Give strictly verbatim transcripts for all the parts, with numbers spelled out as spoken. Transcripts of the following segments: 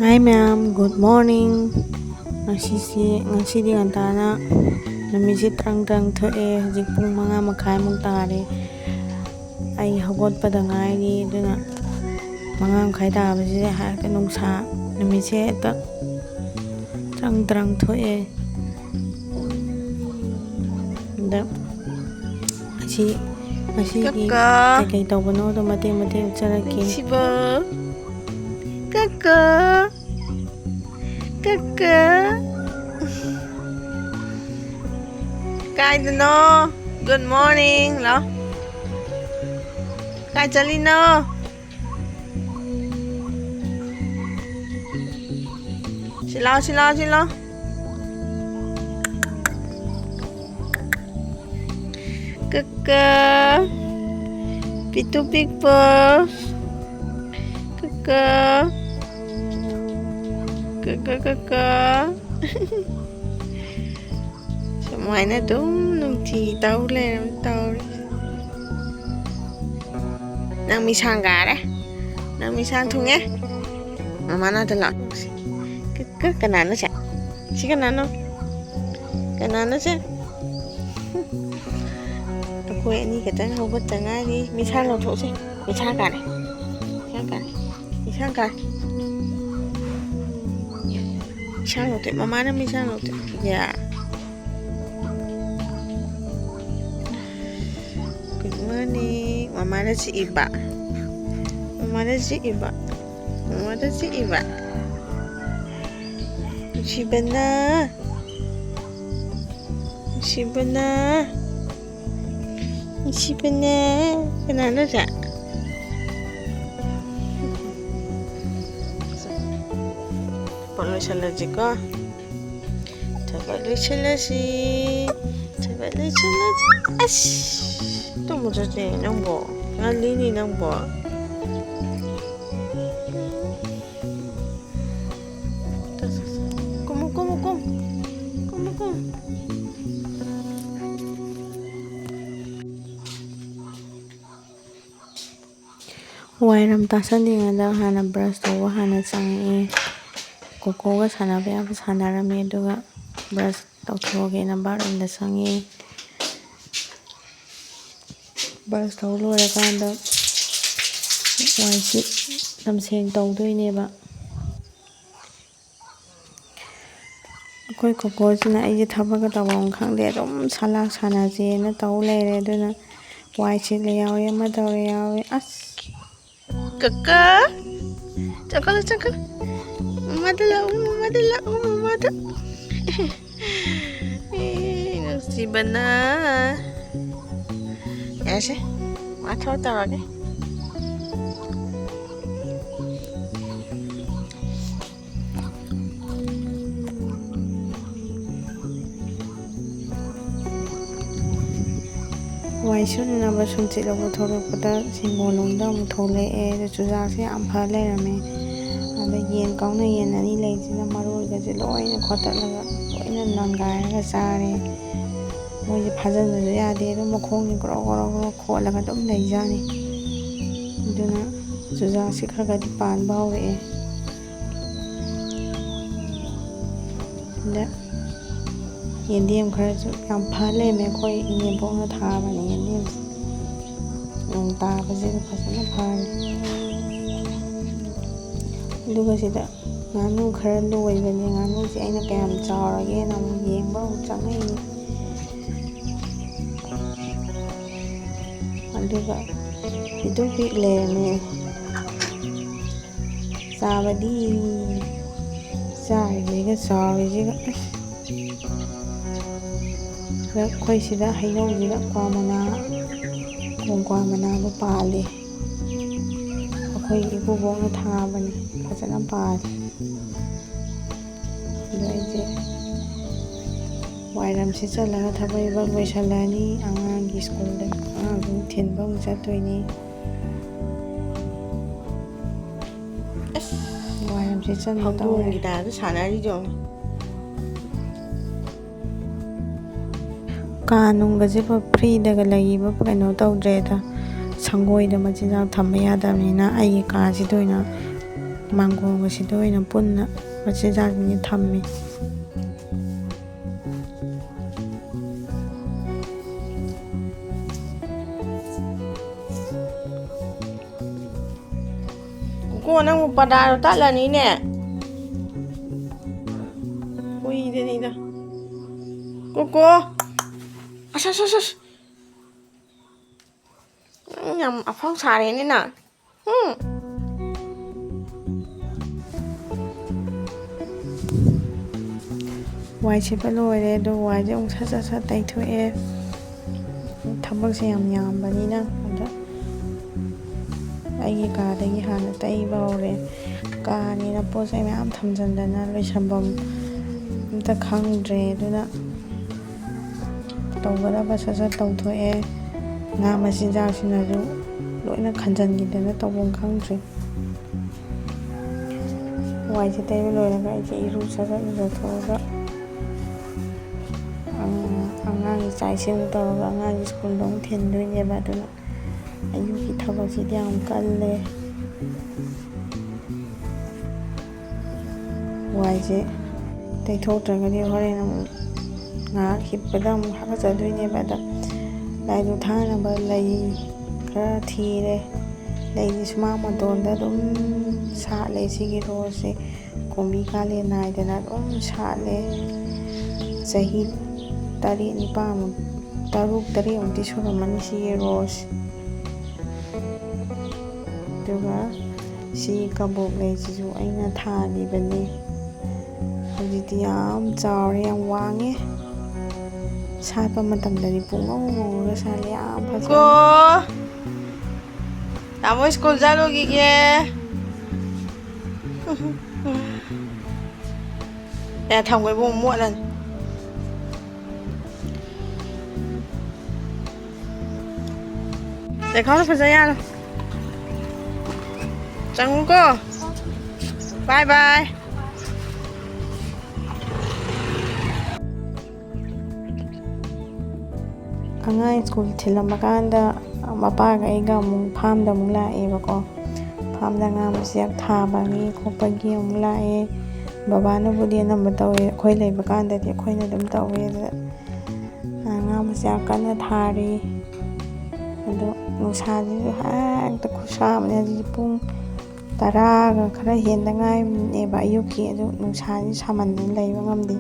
Hi ꯃꯌꯥꯝ, good morning. ꯉꯁꯤꯁꯤ, ꯉꯁꯤꯗꯤ ꯉꯟꯇꯥꯅ ꯅꯨꯃꯤꯠꯁꯤ ꯇ꯭ꯔꯪ ꯇ꯭ꯔꯪ ꯊꯣꯛꯑꯦ꯫ ꯍꯧꯖꯤꯛ ꯄꯨꯡ ꯃꯉꯥ ꯃꯈꯥꯏꯃꯨꯛ ꯇꯥꯔꯦ꯫ ꯑꯩ ꯍꯧꯒꯠꯄꯗ ꯉꯥꯏꯔꯤ, ꯑꯗꯨꯅ ꯃꯉꯥ ꯃꯈꯥꯏ ꯇꯥꯕꯁꯤꯗ ꯍꯦꯛꯇ ꯅꯨꯡꯁꯥ, ꯅꯨꯃꯤꯠꯁꯦ ꯍꯦꯛꯇ ꯇ꯭ꯔꯪ ꯇ꯭ꯔꯪ ꯊꯣꯛꯑꯦ꯫ ꯑꯗ ꯉꯁꯤ, ꯉꯁꯤꯒꯤ ꯀꯀꯥ꯫ ꯀꯩꯀꯩ ꯇꯧꯕꯅꯣꯗꯣ ꯃꯇꯦꯛ ꯃꯇꯦꯛ ꯎꯠꯆꯔꯛꯀꯦ꯫ ꯅꯨꯡꯁꯤꯕ꯫ ꯀꯀꯥ꯫ ꯀꯀꯥ꯫ ꯀꯥꯏꯗꯅꯣ? Good morning ꯂꯥꯎ꯫ ꯀꯥꯏ ꯆꯠꯂꯤꯅꯣ? ꯁꯤ ꯂꯥꯎ, ꯁꯤ ꯂꯥꯎ, ꯁꯤ ꯂꯥꯎ꯫ ꯀꯀꯥ, ꯄꯤꯇꯨ ꯄꯤꯛꯄ, ꯀꯀꯥ, ꯀꯀꯥ, ꯀꯀꯥ꯫ ꯁꯨꯃꯥꯏꯅ ꯑꯗꯨꯝ ꯅꯨꯡꯇꯤꯒꯤ ꯇꯧ ꯂꯩꯔꯝ ꯇꯧꯔꯤ꯫ ꯅꯪ ꯃꯤꯁꯥꯡ ꯀꯥꯔꯦ꯫ ꯅꯪ ꯃꯤꯁꯥꯡ ꯊꯨꯡꯉꯦ꯫ ꯃꯃꯥ ꯅꯥꯛꯇ ꯂꯥꯛꯑꯣ꯫ ꯀ-, ꯀ-, ꯀꯅꯥꯅꯣ ꯁꯦ? ꯁꯤ ꯀꯅꯥꯅꯣ? ꯀꯅꯥꯅꯣ ꯁꯦ? ꯑꯩꯈꯣꯏ ꯑꯅꯤ ꯈꯛꯇꯪ ꯍꯧꯒꯠꯇ ꯉꯥꯏꯔꯤ꯫ ꯃꯤꯁꯥꯡ ꯂꯧꯊꯣꯛꯁꯦ꯫ ꯃꯤꯁꯥꯡ ꯀꯥꯔꯦ꯫ ꯃꯤꯁꯥꯡ ꯀꯥꯔꯦ꯫ ꯃꯤꯁꯥꯡ ꯀꯥꯔꯦ꯫ ꯃꯤꯁꯥꯡ ꯂꯧꯊꯣꯛꯑꯦ꯫ ꯃꯃꯥꯅ ꯃꯤꯁꯥꯡ ꯂꯧꯊꯣꯛꯑꯦ꯫ ꯌꯥ꯫ Good morning. ꯃꯃꯥꯅ ꯆꯤꯛꯏꯕ꯫ ꯃꯃꯥꯅ ꯆꯤꯛꯏꯕ꯫ ꯃꯃꯥꯅ ꯆꯤꯛꯏꯕ꯫ ꯅꯨꯡꯁꯤꯕꯅ꯫ ꯅꯨꯡꯁꯤꯕꯅ꯫ ꯅꯨꯡꯁꯤꯕꯅ꯫ ꯀꯅꯥꯅꯣ ꯁꯦ? ꯄꯣꯠ ꯂꯣꯏꯁꯜꯂꯁꯤꯀꯣ꯫ ꯊꯕꯛ ꯂꯣꯏꯁꯤꯜꯂꯁꯤ꯫ ꯊꯕꯛ ꯂꯣꯏꯁꯤꯜꯂꯁꯤ꯫ ꯑꯁ! ꯇꯨꯝꯃꯨ ꯆꯠꯁꯦ ꯅꯪꯕꯣ꯫ ꯉꯜꯂꯤꯅꯦ ꯅꯪꯕꯣ꯫ ꯀꯨꯝꯃꯨ, ꯀꯨꯝꯃꯨ, ꯀꯨꯝ꯫ ꯀꯨꯝꯃꯨ, ꯀꯨꯝ꯫ ꯋꯥꯏꯔꯝ ꯇꯥꯁꯟꯗ꯭ꯔꯤꯉꯩꯗ ꯍꯥꯟꯅ ꯕ꯭ꯔꯁ ꯇꯧꯕ ꯍꯥꯟꯅ ꯆꯪꯉꯛꯑꯦ꯫ ꯀꯣꯀꯣꯒ ꯁꯥꯟꯅꯕ ꯌꯥꯕ ꯁꯥꯟꯅꯔꯝꯃꯦ, ꯑꯗꯨꯒ ꯕ꯭ꯔꯁ ꯇꯧꯊꯣꯛꯑꯒꯦꯅ ꯕꯥꯠꯔꯨꯝꯗ ꯆꯪꯉꯦ꯫ ꯕ꯭ꯔꯁ ꯇꯧ ꯂꯣꯏꯔꯀꯥꯟꯗ ꯋꯥꯏꯁꯤꯠ ꯂꯝꯁꯦꯡ ꯇꯧꯗꯣꯏꯅꯦꯕ꯫ ꯑꯩꯈꯣꯏ ꯀꯣꯀꯣꯁꯤꯅ ꯑꯩꯁꯦ ꯊꯕꯛꯀ ꯇꯧꯐꯝ ꯈꯪꯗꯦ, ꯑꯗꯨꯝ ꯁꯂꯥꯛ ꯁꯥꯟꯅꯁꯦꯅ ꯇꯧ ꯂꯩꯔꯦ꯫ ꯑꯗꯨꯅ ꯋꯥꯏ ꯁꯤꯠꯂꯦ ꯌꯥꯎꯋꯦ, ꯑꯃ ꯇꯧꯔꯦ ꯌꯥꯎꯋꯦ꯫ ꯑꯁ! ꯀꯀꯥ! ꯆꯪꯈꯠꯂꯨ, ꯆꯪꯈꯠꯂꯨ꯫ ꯃꯃꯥꯗ ꯂꯥꯛꯑꯣ, ꯃꯃꯥꯗ ꯂꯥꯛꯑꯣ, ꯃꯃꯥꯗ꯫ ꯑꯦ, ꯅꯨꯡꯁꯤꯕꯅ꯫ ꯌꯥꯔꯦꯁꯦ꯫ ꯃꯥ ꯊꯕꯛ ꯇꯧꯔꯒꯦ꯫ ꯋꯥꯏ ꯁꯤꯠꯅꯅꯕ ꯁꯨꯝꯆꯤꯠ ꯂꯧꯕ ꯊꯣꯛꯂꯛꯄꯗ ꯍꯤꯡꯒꯣꯜ ꯂꯣꯝꯗ ꯑꯃꯨꯛ ꯊꯣꯛꯂꯛꯑꯦ꯫ ꯑꯗꯨ ꯆꯨꯖꯥꯛꯁꯦ ꯌꯥꯝ ꯐ ꯂꯩꯔꯝꯃꯦ꯫ ꯑꯗ ꯌꯦꯟ ꯀꯥꯎꯅ ꯌꯦꯟ ꯑꯅꯤ ꯂꯩꯁꯤꯅ ꯃꯔꯣꯏꯒꯁꯦ ꯂꯣꯏꯅ ꯈꯣꯠꯇꯠꯂꯒ ꯂꯣꯏꯅ ꯅꯣꯟꯒꯥꯏꯔꯒ ꯆꯥꯔꯦ꯫ ꯃꯣꯏꯁꯦ ꯐꯥꯖꯤꯟꯕꯁꯨ ꯌꯥꯗꯦ, ꯑꯗꯨꯝ ꯃꯈꯣꯡꯁꯦ ꯒ꯭ꯔꯣ ꯒ꯭ꯔꯣ ꯒ꯭ꯔꯣ ꯈꯣꯠꯂꯒ ꯑꯗꯨꯝ ꯂꯩꯖꯥꯠꯅꯤ꯫ ꯑꯗꯨꯅ ꯆꯨꯖꯥꯛꯁꯦ ꯈꯔ ꯈꯔꯗꯤ ꯄꯥꯟꯕ ꯍꯧꯔꯛꯑꯦ꯫ ꯑꯗ ꯌꯦꯟꯗꯦꯝ ꯈꯔꯁꯨ ꯌꯥꯝ ꯐ ꯂꯩꯔꯝꯃꯦ꯫ ꯑꯩꯈꯣꯏ ꯏꯅꯦꯝꯕꯣꯛꯅ ꯊꯥꯕꯅꯦ ꯌꯦꯟꯗꯦꯝꯁꯦ꯫ ꯅꯣꯡ ꯇꯥꯕꯁꯤꯗ ꯐꯖꯅ ꯐꯔꯦ꯫ ꯑꯗꯨꯒ ꯁꯤꯗ ꯉꯥꯅꯨ ꯈꯔ ꯂꯣꯏꯕꯅꯦ꯫ ꯉꯥꯅꯨꯁꯦ ꯑꯩꯅ ꯀꯌꯥꯝ ꯆꯥꯎꯔꯒꯦꯅ ꯑꯃꯨꯛ ꯌꯦꯡꯕ ꯑꯃꯨꯛ ꯆꯪꯉꯛꯏꯅꯤ꯫ ꯑꯗꯨꯒ ꯄꯤꯛꯇ꯭ꯔꯨ ꯄꯤꯛ ꯂꯩꯔꯝꯃꯦ꯫ ꯆꯥꯕꯗꯤ ꯆꯥꯔꯤꯁꯤꯒ ꯆꯥꯎꯔꯤꯁꯤꯒ꯫ ꯑꯁ! ꯑꯩꯈꯣꯏ ꯁꯤꯗ ꯍꯩꯅꯧꯁꯤꯗ ꯀ꯭ꯋꯥ ꯃꯅꯥ, ꯀꯣꯡꯀ꯭ꯋꯥ ꯃꯅꯥꯗꯣ ꯄꯥꯜꯂꯤ꯫ ꯑꯩꯈꯣꯏ ꯏꯀꯨꯕꯣꯛꯅ ꯊꯥꯕꯅꯤ, ꯐꯖꯅ ꯄꯥꯜꯂꯤ꯫ ꯑꯗꯣ ꯑꯩꯁꯦ ꯋꯥꯏꯔꯝ ꯁꯤꯠꯆꯜꯂꯒ ꯊꯕꯛ ꯏꯕꯛ ꯂꯣꯏꯁꯜꯂꯅꯤ꯫ ꯑꯉꯥꯡꯒꯤ ꯁ꯭ꯀꯨꯜꯗ ꯑꯉꯥꯡꯁꯤꯡ ꯊꯤꯟꯕ ꯑꯃꯨꯛ ꯆꯠꯇꯣꯏꯅꯤ꯫ ꯑꯁ! ꯋꯥꯏꯔꯝ ꯁꯤꯠꯆꯟꯕ ꯇꯧꯔꯦ꯫ ꯍꯧꯗꯣꯡꯒꯤ ꯇꯥꯏꯞꯇ ꯁꯥꯟꯅꯔꯤꯗꯣ ꯌꯦꯡꯉꯣ꯫ ꯀꯥ ꯅꯨꯡꯒꯁꯦ ꯐ꯭ꯔꯤꯗꯒ ꯂꯩꯕ ꯀꯩꯅꯣ ꯇꯧꯗ꯭ꯔꯦꯗ꯫ ꯁꯪꯒꯣꯏꯗ ꯃꯆꯤꯟꯖꯥꯛ ꯊꯝꯕ ꯌꯥꯗꯕꯅꯤꯅ ꯑꯩꯒꯤ ꯀꯥꯁꯤꯗ ꯑꯣꯏꯅ ꯃꯥꯡꯒꯣꯜꯒꯁꯤꯗ ꯑꯣꯏꯅ ꯄꯨꯟꯅ ꯃꯆꯤꯟꯖꯥꯛꯁꯤꯡꯁꯦ ꯊꯝꯃꯤ꯫ ꯀꯣꯀꯣ, ꯅꯪꯕꯨ ꯄꯔꯗꯥꯗꯣ ꯇꯠꯂꯅꯤꯅꯦ꯫ ꯍꯨꯏꯗꯅꯤꯗ꯫ ꯀꯣꯀꯣ꯫ ꯑꯁ, ꯑꯁ, ꯑꯁ, ꯑꯁ꯫ ꯅꯪ ꯌꯥꯝ ꯑꯐꯥꯎ ꯁꯥꯔꯦꯅꯦ ꯅꯪ꯫ ꯎꯝ꯫ ꯋꯥꯏ ꯁꯤꯠꯄ ꯂꯣꯏꯔꯦ, ꯑꯗꯨꯒ ꯋꯥꯏꯁꯦ ꯑꯃꯨꯛ ꯁꯠ ꯁꯠ ꯁꯠ ꯇꯩꯊꯣꯛꯑꯦ꯫ ꯊꯕꯛꯁꯦ ꯌꯥꯝ ꯌꯥꯝꯕꯅꯤꯅ꯫ ꯑꯗ ꯑꯩꯒꯤ ꯀꯥꯗꯒꯤ ꯍꯥꯟꯅ ꯇꯩꯕ ꯍꯧꯔꯦ꯫ ꯀꯥꯅꯤꯅ ꯄꯣꯠ ꯆꯩ ꯃꯌꯥꯝ ꯊꯝꯖꯤꯟꯗꯅ ꯂꯣꯏꯁꯟꯐꯝ ꯑꯝꯇ ꯈꯪꯗ꯭ꯔꯦ꯫ ꯑꯗꯨꯅ ꯇꯧꯒꯗꯕ ꯁꯠ ꯁꯠ ꯇꯧꯊꯣꯛꯑꯦ꯫ ꯉꯥ ꯃꯆꯤꯟꯖꯥꯛꯁꯤꯅꯁꯨ ꯂꯣꯏꯅ ꯈꯟꯖꯟꯈꯤꯗꯅ ꯇꯧꯐꯝ ꯈꯪꯗ꯭ꯔꯦ꯫ ꯋꯥꯏꯁꯦ ꯇꯩꯕ ꯂꯣꯏꯔꯒ ꯑꯩꯁꯦ ꯏꯔꯨ ꯁꯠ ꯁꯠ ꯂꯨꯖꯊꯣꯛꯑꯒ, ꯑꯉꯥꯡꯒꯤ ꯆꯥꯛ ꯏꯁꯤꯡ ꯇꯧꯔꯒ ꯑꯉꯥꯡꯒꯤ ꯁ꯭ꯀꯨꯜꯗ ꯑꯃꯨꯛ ꯊꯤꯟꯗꯣꯏꯅꯦꯕ꯫ ꯑꯗꯨꯅ ꯑꯌꯨꯛꯀꯤ ꯊꯕꯛꯁꯤꯗꯤ ꯌꯥꯝ ꯀꯜꯂꯦ꯫ ꯋꯥꯏꯁꯦ ꯇꯩꯊꯣꯛꯇ꯭ꯔꯒꯗꯤ ꯍꯣꯔꯦꯟ ꯑꯃꯨꯛ ꯉꯥꯏꯍꯥꯛ ꯍꯤꯞꯄꯗ ꯑꯃꯨꯛ ꯍꯥꯀꯠꯆꯗꯣꯏꯅꯦꯕ꯫ ꯑꯗ ꯂꯥꯏꯗꯨꯛ ꯊꯥꯅꯕ ꯂꯩ ꯈꯔ ꯊꯤꯔꯦ꯫ ꯂꯩꯁꯦ ꯁꯨꯃꯥꯡ ꯃꯇꯣꯟꯗ ꯑꯗꯨꯝ ꯁꯥꯠꯂꯦ꯫ ꯁꯤꯒꯤ ꯔꯣꯁꯁꯦ ꯀꯨꯝꯕꯤ ꯀꯥꯂꯦꯟ ꯅꯥꯏꯗꯅ ꯑꯗꯨꯝ ꯁꯥꯠꯂꯦ꯫ ꯆꯍꯤ ꯇꯔꯦꯠ ꯅꯤꯄꯥꯜꯃꯨꯛ, ꯇꯔꯨꯛ ꯇꯔꯦꯠꯃꯨꯛꯇꯤ ꯁꯨꯔꯝꯃꯅꯤ ꯁꯤꯒꯤ ꯔꯣꯁ꯫ ꯑꯗꯨꯒ ꯁꯤ ꯀꯕꯣꯛ ꯂꯩꯁꯤꯁꯨ ꯑꯩꯅ ꯊꯥꯈꯤꯕꯅꯦ꯫ ꯍꯧꯖꯤꯛꯇꯤ ꯌꯥꯝ ꯆꯥꯎꯔꯦ, ꯌꯥꯝ ꯋꯥꯡꯉꯦ꯫ ꯁꯥꯠꯄ ꯃꯇꯝꯗꯗꯤ ꯄꯨꯡꯉꯧ ꯉꯧꯔꯒ ꯁꯥꯠꯂꯦ, ꯌꯥꯝ ꯐꯖꯩ꯫ ꯀꯣ! ꯇꯥꯃꯣ ꯁ꯭ꯀꯨꯜ ꯆꯠꯂꯨꯈꯤꯒꯦ꯫ ꯑꯦ, ꯊꯝꯈꯣ ꯏꯕꯨꯡꯉꯣ, ꯃꯣꯠꯂꯅꯤ꯫ ꯂꯩꯈꯥꯎꯗ ꯐꯖ ꯌꯥꯜꯂꯣ꯫ ꯆꯪꯉꯨꯀꯣ꯫ ꯕꯥꯏ ꯕꯥꯏ꯫ ꯑꯉꯥꯡ ꯁ꯭ꯀꯨꯜ ꯊꯤꯜꯂꯝꯕ ꯀꯥꯟꯗ ꯃꯄꯥꯒ ꯑꯩꯒ ꯑꯃꯨꯛ ꯐꯥꯝꯗ ꯑꯃꯨꯛ ꯂꯥꯛꯑꯦꯕꯀꯣ꯫ ꯐꯥꯝꯗ ꯉꯥ ꯃꯆꯤꯟꯖꯥꯛ ꯊꯥꯕꯒꯤ ꯈꯣꯠꯄꯒꯤ ꯑꯃꯨꯛ ꯂꯥꯛꯑꯦ꯫ ꯕꯕꯥꯅꯕꯨꯗꯤ ꯑꯅꯝꯕ ꯇꯧꯋꯦ, ꯑꯩꯈꯣꯏ ꯂꯩꯕ ꯀꯥꯟꯗꯗꯤ ꯑꯩꯈꯣꯏꯅ ꯑꯗꯨꯝ ꯇꯧꯋꯦ꯫ ꯑꯗꯨꯗ ꯉꯥ ꯃꯆꯤꯟꯖꯥꯛ ꯀꯟꯅ ꯊꯥꯔꯤ꯫ ꯑꯗꯣ ꯅꯨꯡꯁꯥꯁꯤꯁꯨ ꯍꯦꯛꯇ ꯈꯨꯠꯁꯥ ꯑꯃꯅꯤ꯫ ꯍꯧꯖꯤꯛ ꯄꯨꯡ ꯇꯔꯥꯒ ꯈꯔ ꯍꯦꯟꯗ ꯉꯥꯏꯔꯤꯕꯅꯦꯕ ꯑꯌꯨꯛꯀꯤ꯫ ꯑꯗꯨ ꯅꯨꯡꯁꯥꯁꯤ ꯁꯥꯃꯟꯗꯅ ꯂꯩꯕ ꯉꯝꯗꯦ꯫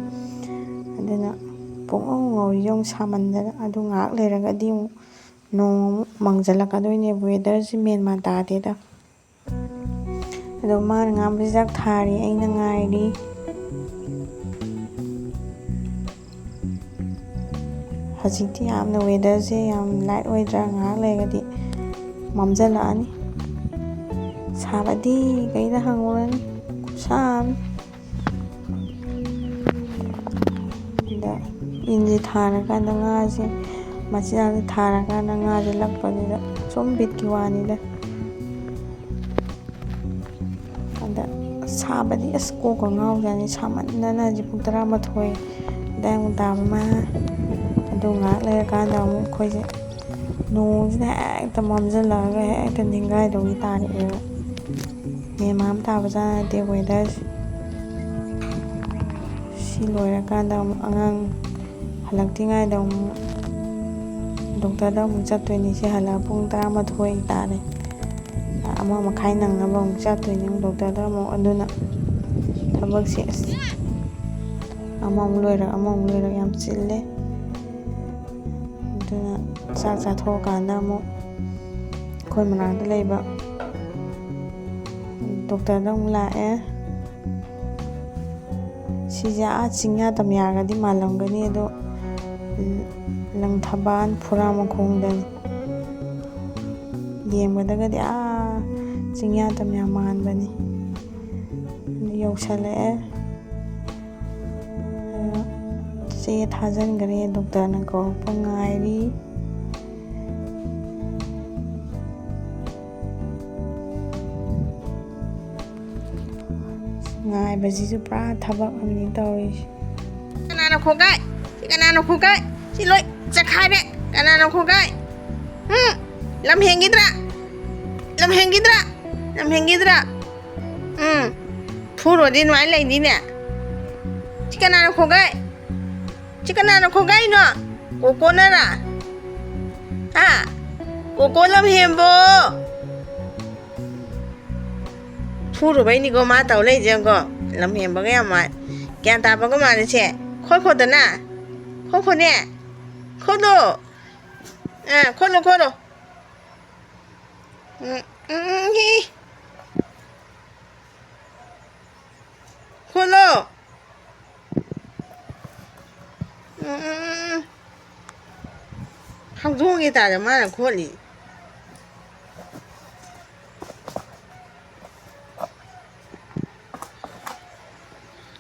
ꯑꯗꯨꯅ ꯄꯨꯡꯉꯧ ꯉꯧꯔꯤ ꯌꯦꯡꯉꯨ ꯁꯥꯃꯟꯗꯅ꯫ ꯑꯗꯨ ꯉꯥꯏꯍꯥꯛ ꯂꯩꯔꯒꯗꯤ ꯑꯃꯨꯛ ꯅꯣꯡ ꯑꯃꯨꯛ ꯃꯪꯁꯤꯜꯂꯛꯀꯗꯣꯏꯅꯦꯕ꯫ ꯋꯦꯗꯔꯁꯤ ꯃꯦꯟ ꯃꯥꯟ ꯇꯥꯗꯦꯗ꯫ ꯑꯗꯣ ꯃꯥꯅ ꯉꯥ ꯃꯆꯤꯟꯖꯥꯛ ꯊꯥꯔꯤ, ꯑꯩꯅ ꯉꯥꯏꯔꯤ꯫ ꯍꯧꯖꯤꯛꯇꯤ ꯌꯥꯝꯅ ꯋꯦꯗꯔꯁꯦ ꯌꯥꯝ ꯂꯥꯏꯠ ꯑꯣꯏꯗ꯭ꯔꯥ? ꯉꯥꯏꯍꯥꯛ ꯂꯩꯔꯒꯗꯤ ꯃꯝꯁꯤꯜꯂꯛꯑꯅꯤ꯫ ꯁꯥꯕꯗꯤ ꯀꯩꯗ ꯍꯪꯉꯨꯔꯅꯤ, ꯈꯨꯠꯁꯥ ꯑꯃꯅꯤ꯫ ꯑꯗ ꯏꯟꯁꯦ ꯊꯥꯔꯀꯥꯟꯗ ꯉꯥꯁꯦ, ꯃꯆꯤꯟꯖꯥꯛꯁꯦ ꯊꯥꯔꯀꯥꯟꯗ ꯉꯥꯁꯦ ꯂꯛꯄꯁꯤꯗ ꯁꯨꯝ ꯕꯤꯠꯀꯤ ꯋꯥꯅꯤꯗ꯫ ꯑꯗ ꯁꯥꯕꯗꯤ ꯑꯁ ꯀꯣꯛꯀ ꯉꯥꯎꯖꯥꯠꯅꯤ꯫ ꯁꯥꯃꯟꯗꯅ ꯍꯧꯖꯤꯛ ꯄꯨꯡ ꯇꯔꯥꯃꯥꯊꯣꯏ ꯑꯗꯥꯏꯃꯨꯛ ꯇꯥꯕ ꯃꯥꯜꯂꯦ꯫ ꯑꯗꯨ ꯉꯥꯏꯍꯥꯛ ꯂꯩꯔꯀꯥꯟꯗ ꯑꯃꯨꯛ ꯑꯩꯈꯣꯏꯁꯦ ꯅꯣꯡꯁꯤꯅ ꯍꯦꯛꯇ ꯃꯝꯁꯤꯜꯂꯛꯑꯒ ꯍꯦꯛꯇ ꯅꯤꯡꯒꯥꯏꯗꯧꯒꯤ ꯇꯥꯔꯛꯑꯦꯕ꯫ ꯃꯦꯟ ꯃꯥꯟ ꯇꯥꯕꯖꯥꯠ ꯅꯠꯇꯦ ꯋꯦꯗꯔꯁꯦ꯫ ꯁꯤ ꯂꯣꯏꯔꯀꯥꯟꯗ ꯑꯃꯨꯛ ꯑꯉꯥꯡ ꯍꯜꯂꯛꯇ꯭ꯔꯤꯉꯩꯗ ꯑꯃꯨꯛ ꯗꯣꯛꯇꯔꯗ ꯑꯃꯨꯛ ꯆꯠꯇꯣꯏꯅꯤ꯫ ꯁꯤ ꯍꯜꯂꯛꯑ ꯄꯨꯡ ꯇꯔꯥꯃꯥꯊꯣꯏ ꯇꯥꯔꯦ꯫ ꯑꯃ ꯃꯈꯥꯏ ꯅꯪꯅꯕ ꯑꯃꯨꯛ ꯆꯠꯇꯣꯏꯅꯤ ꯑꯃꯨꯛ ꯗꯣꯛꯇꯔꯗ ꯑꯃꯨꯛ꯫ ꯑꯗꯨꯅ ꯊꯕꯛꯁꯦ ꯑꯁ ꯑꯃꯃꯨꯛ ꯂꯣꯏꯔꯛ ꯑꯃꯃꯨꯛ ꯂꯣꯏꯔꯛ ꯌꯥꯝ ꯆꯤꯜꯂꯦ꯫ ꯑꯗꯨꯅ ꯆꯥꯛ ꯆꯥꯊꯣꯛꯑꯀꯥꯟꯗ ꯑꯃꯨꯛ ꯑꯩꯈꯣꯏ ꯃꯅꯥꯛꯇ ꯂꯩꯕ ꯗꯣꯛꯇꯔꯗ ꯑꯃꯨꯛ ꯂꯥꯛꯑꯦ꯫ ꯁꯤꯁꯦ ꯑꯥ ꯆꯤꯡꯌꯥ ꯇꯝꯌꯥꯒꯗꯤ ꯃꯥꯜꯂꯝꯒꯅꯤ, ꯑꯗꯣ ꯂꯪꯊꯕꯥꯜ ꯐꯨꯔꯥ ꯃꯈꯣꯡꯗꯅꯤ꯫ ꯌꯦꯡꯕꯗꯒꯗꯤ ꯑꯥ ꯆꯤꯡꯌꯥ ꯇꯝꯌꯥ ꯃꯥꯟꯕꯅꯤ꯫ ꯌꯧꯁꯜꯂꯛꯑꯦ꯫ ꯆꯦ ꯊꯥꯖꯤꯟꯈ꯭ꯔꯦ, ꯗꯣꯛꯇꯔꯅ ꯀꯧꯔꯛꯄ ꯉꯥꯏꯔꯤ꯫ ꯉꯥꯏꯕꯁꯤꯁꯨ ꯄꯨꯔꯥ ꯊꯕꯛ ꯑꯃꯅꯤ ꯇꯧꯔꯤꯁꯦ꯫ ꯀꯅꯥꯅꯣ ꯈꯣꯡꯒꯥꯏ? ꯁꯤ ꯀꯅꯥꯅꯣ ꯈꯣꯡꯒꯥꯏ? ꯁꯤ ꯂꯣꯏ ꯆꯦꯈꯥꯏꯔꯦ꯫ ꯀꯅꯥꯅ ꯈꯣꯒꯥꯏ? ꯎꯝ? ꯂꯝ ꯍꯦꯟꯈꯤꯗ꯭ꯔꯥ? ꯂꯝ ꯍꯦꯟꯈꯤꯗ꯭ꯔꯥ? ꯂꯝ ꯍꯦꯟꯈꯤꯗ꯭ꯔꯥ? ꯎꯝ. ꯐꯨꯔꯣꯗꯤ ꯑꯗꯨꯃꯥꯏꯅ ꯂꯩꯅꯤꯅꯦ꯫ ꯁꯤ ꯀꯅꯥꯅ ꯈꯣꯒꯥꯏ? ꯁꯤ ꯀꯅꯥꯅ ꯈꯣꯒꯥꯏꯅꯣ? ꯀꯣꯀꯣꯅꯔꯥ? ꯍꯥ? ꯀꯣꯀꯣ ꯂꯝ ꯍꯦꯟꯕꯣ? ꯐꯨꯔꯨꯕꯩꯅꯤꯀꯣ ꯃꯥ ꯇꯧ ꯂꯩꯁꯦ ꯌꯦꯡꯉꯣ꯫ ꯂꯝ ꯍꯦꯟꯕꯒ ꯌꯥꯝ ꯃꯥ-, ꯒ꯭ꯌꯥꯟ ꯇꯥꯕꯒ ꯃꯥꯜꯂꯦ ꯁꯦ꯫ ꯈꯣꯠꯈꯣꯗꯅ꯫ ꯈꯣꯠꯈꯣꯅꯦ꯫ ꯈꯣꯠꯂꯣ꯫ ꯑꯥ, ꯈꯣꯠꯂꯣ, ꯈꯣꯠꯂꯣ꯫ ꯎꯝ, ꯎꯝ, ꯎꯝ, ꯍꯤ꯫ ꯈꯣꯠꯂꯣ꯫ ꯎꯝ, ꯎꯝ, ꯎꯝ, ꯎꯝ꯫ ꯍꯧꯗꯣꯡꯒꯤ ꯇꯥꯏꯞꯇ ꯃꯥꯅ ꯈꯣꯠꯂꯤ꯫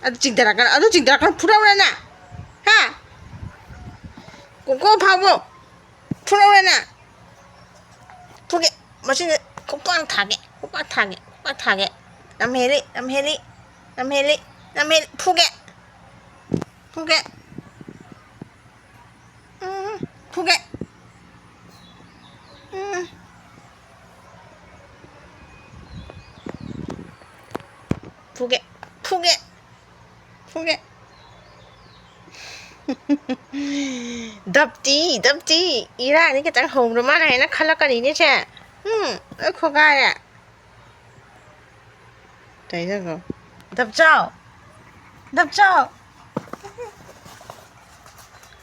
ꯑꯗꯨ ꯆꯤꯡꯊꯔꯛꯀꯅꯨ, ꯑꯗꯨ ꯆꯤꯡꯊꯔꯛꯀꯅꯨ, ꯐꯨꯔꯧꯔꯅ꯫ ꯍꯥ? ꯀꯣꯀꯣ ꯐꯥꯎꯕꯣ꯫ ꯐꯨꯔꯧꯔꯅ꯫ ꯐꯨꯒꯦ꯫ ꯃꯁꯤꯅ ꯈꯨꯄꯥꯛ ꯊꯥꯒꯦ, ꯈꯨꯄꯥꯛ ꯊꯥꯒꯦ, ꯈꯨꯄꯥꯛ ꯊꯥꯒꯦ꯫ ꯂꯝ ꯍꯦꯜꯂꯤ, ꯂꯝ ꯍꯦꯜꯂꯤ, ꯂꯝ ꯍꯦꯜꯂꯤ, ꯂꯝ ꯍꯦꯜꯂꯤ꯫ ꯐꯨꯒꯦ꯫ ꯐꯨꯒꯦ꯫ ꯎꯝ, ꯐꯨꯒꯦ꯫ ꯎꯝ꯫ ꯐꯨꯒꯦ꯫ ꯐꯨꯒꯦ꯫ ꯐꯨꯒꯦ꯫ ꯗꯞꯇꯤ, ꯗꯞꯇꯤ꯫ ꯏꯔꯥꯅꯤ ꯈꯤꯇꯪ ꯍꯧꯕ꯭ꯔ ꯃꯥꯅ ꯍꯥꯏꯅ ꯈꯜꯂꯛꯀꯅꯤꯅꯦ ꯁꯦ꯫ ꯎꯝ, ꯂꯣꯏ ꯈꯣꯒꯥꯏꯔꯦ꯫ ꯀꯩꯗꯧꯔꯒꯦ? ꯗꯞꯆꯥꯎ! ꯗꯞꯆꯥꯎ!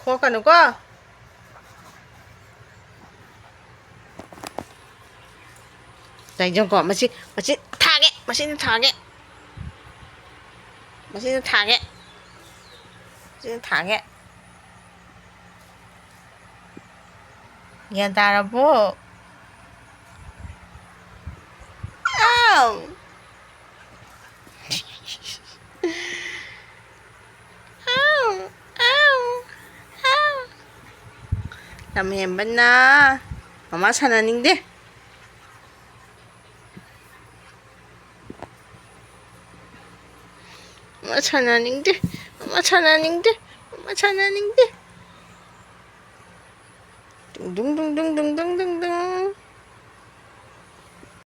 ꯈꯣꯛꯀꯅꯨꯀꯣ꯫ ꯌꯦꯡꯉꯨꯀꯣ, ꯃꯁꯤ, ꯃꯁꯤ ꯊꯥꯒꯦ, ꯃꯁꯤꯅ ꯊꯥꯒꯦ꯫ ꯃꯁꯤꯅ ꯊꯥꯒꯦ꯫ ꯃꯁꯤꯅ ꯊꯥꯒꯦ꯫ ꯒ꯭ꯌꯥꯟ ꯇꯥꯔꯕꯣ? ꯑꯥꯎ! ꯑꯥꯎ! ꯑꯥꯎ! ꯑꯥꯎ! ꯂꯝ ꯍꯦꯟꯕꯅ ꯃꯃꯥ ꯁꯥꯟꯅꯅꯤꯡꯗꯦ꯫ ꯃꯃꯥ ꯁꯥꯟꯅꯅꯤꯡꯗꯦ꯫ ꯃꯃꯥ ꯁꯥꯟꯅꯅꯤꯡꯗꯦ꯫ ꯃꯃꯥ ꯁꯥꯟꯅꯅꯤꯡꯗꯦ꯫ ꯗꯨꯡ ꯗꯨꯡ ꯗꯨꯡ ꯗꯨꯡ ꯗꯨꯡ ꯗꯨꯡ ꯗꯨꯡ꯫